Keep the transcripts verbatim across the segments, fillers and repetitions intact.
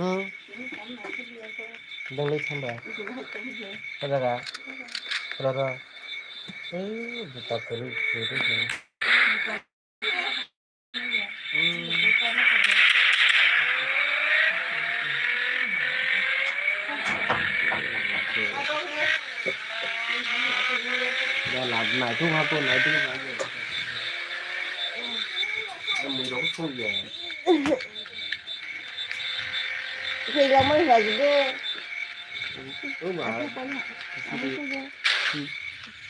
Hmm. Dang lai thang ba. Ada ga. Ada ga. Eh, buta kuru kuru ni. Hmm. Da lab nai thung ha ko nai thung ha ko. Mui rok thung ya. Kailamani lagi de. Oh, ma. Aku kan, aku kan.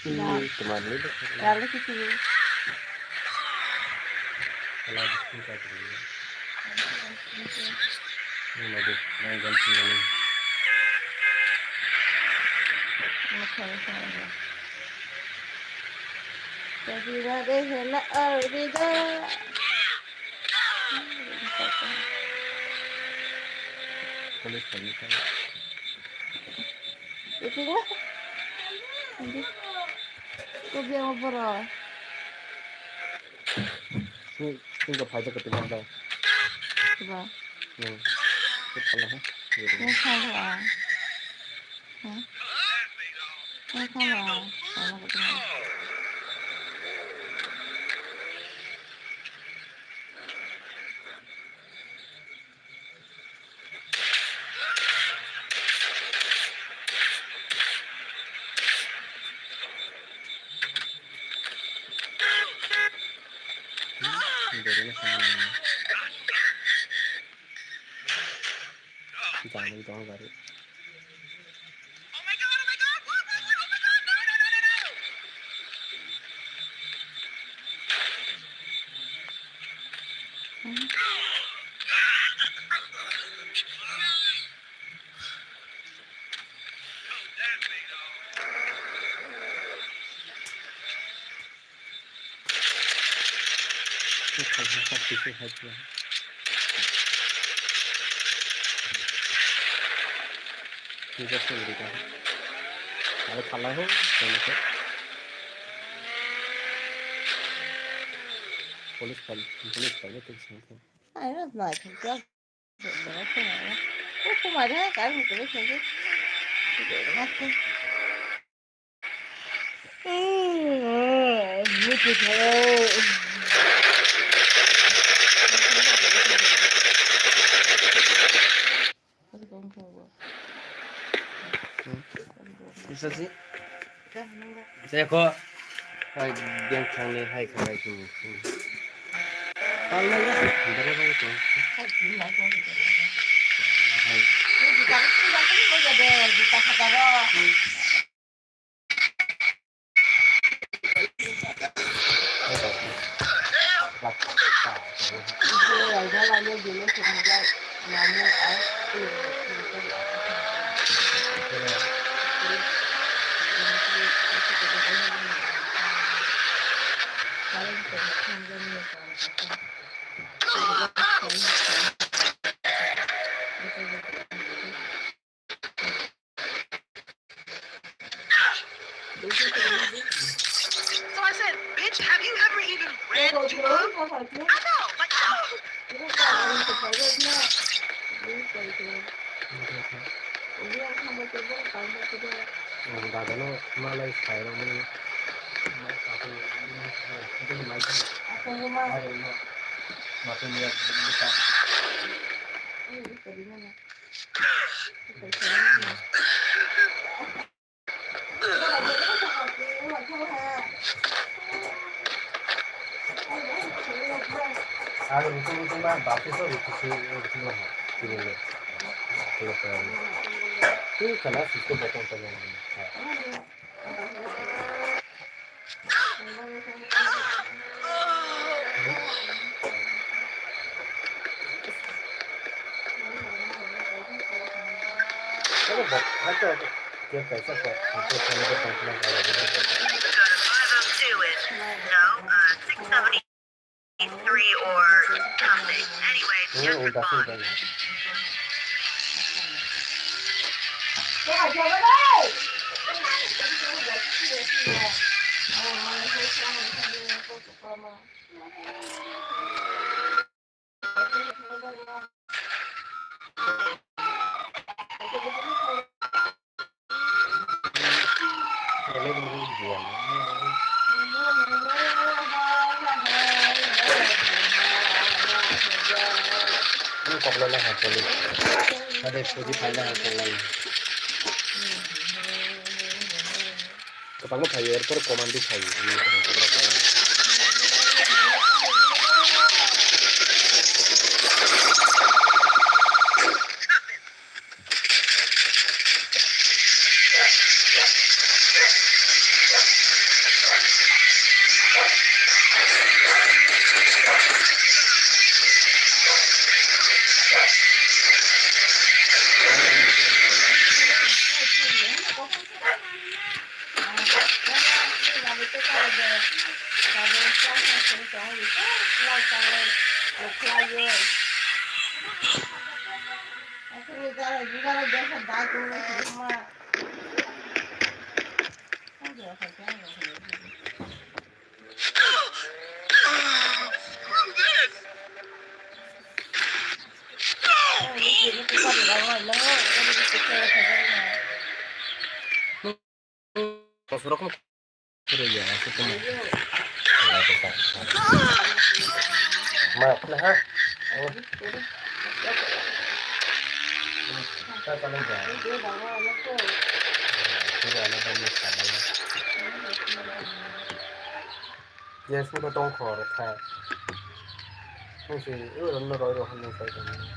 Ini teman ini. Lalu ke sini. Kalau di sini tak ada. Ini lagi, yang ganti ini. Oke, oke, oke. Jadi, ada hela, oh, ini dah. Police police. Ipinga. Andi. Ko biang boro. Ni, ni ko phaja ko tinggal dai. Coba. Ni. Ko phala ha. Ni phala. Ha? Ni phala. Phala ko tinggal. Gari na sama ni. Jani tongo gari. Police pal, police pal, police pal. I don't like him. Isa si. Seko. Hai, biang thang ni hai khabai tu. Pal na ya. Dara ba tu. Hai. So I said, "Bitch, have you ever even read the book?" I know, like, oh. Dadano malai sairokmani. Ang utung utung ma baptiso utusi utung ma ha. Tini le. Tini le. Tini kana sisko botong tanya. Three or something. Anyway, hmm, just reply. Nung koklo le hai poli. Ade pudi pai le hai poli. Kwbangma phaio, erpor command-o phaio. Kosorok ma kore ya, aku cuma. Ma, kena ha? Oh. Kita paling jauh. Tidak ada yang bisa. Yes, niko tongkho rwkha. Nung se, o rwmno roi rw hwnwi sai tongmani.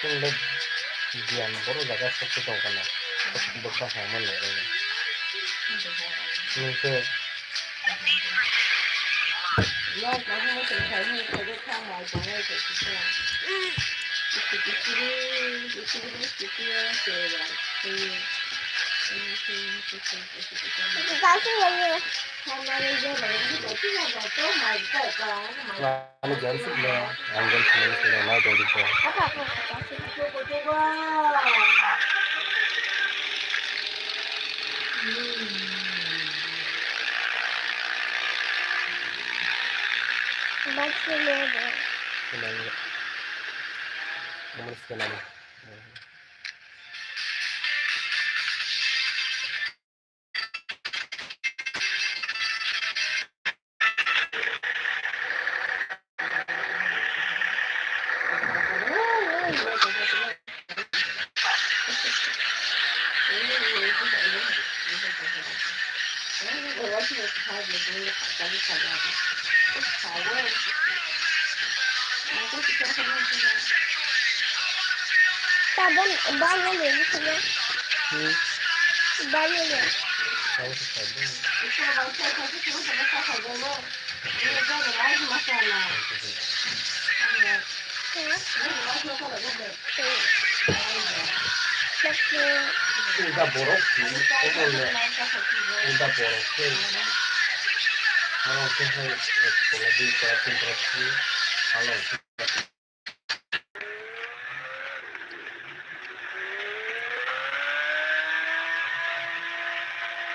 Chwng le giyan borok jaga sokhe tong kana. Bwkha hamya nai. Nwng khe Ani jam sih le, ang jam sih le, nai tong di ko. Baik sih le. Kenal. Nomor sekian nama. Ta ban, ban ne le ni kule. Hmm. Ban ne le. Tahu tu tahu. Uda borok, uda borok khe, borok khe hai ek tola, dui tola, tin tola, halong.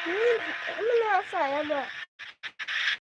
Hmm, ano na saya ba.